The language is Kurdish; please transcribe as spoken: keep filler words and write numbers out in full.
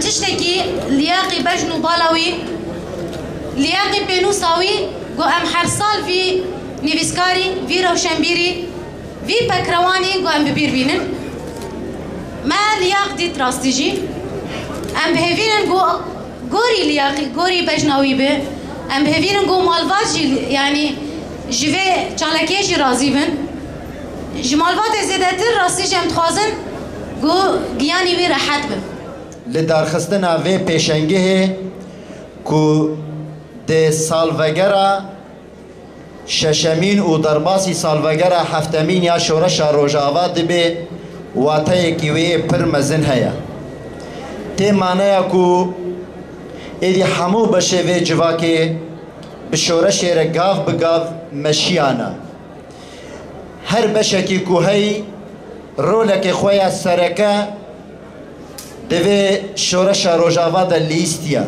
Tiştekî liyaqî bejn û bala wî, liyaqî pênûsa wî ku em her sal vî nivîskarî, vî rewşenbîrî, vî pekrewanî ku em bi bîr bînin. Me liyaq dît rastî jî. Em bi hêvî nin ku gorî liyaqî, gorî bejna wî be. Em bi hêvî nin ku malbat jî, yanî ji vê çalakiyê jî razî bin. Ji malbatê zêdetir rastî jî em dixwazin ku giyanî wî rehet be. Li darxistina vê pêşengehê ku di salvegera şeşemîn û derbasî salvegera heftemîn ya Şoreşa Rojava dibe, wateyekî wê pir mezin heye. Tê maneya ku êdî hemû beşê vê civakê bi şoreşê re gav bi gav meşiyane. Her beşekî ku heyî rolekê xwe ya sereke di vê Şoreşa Rojava de lîstiye.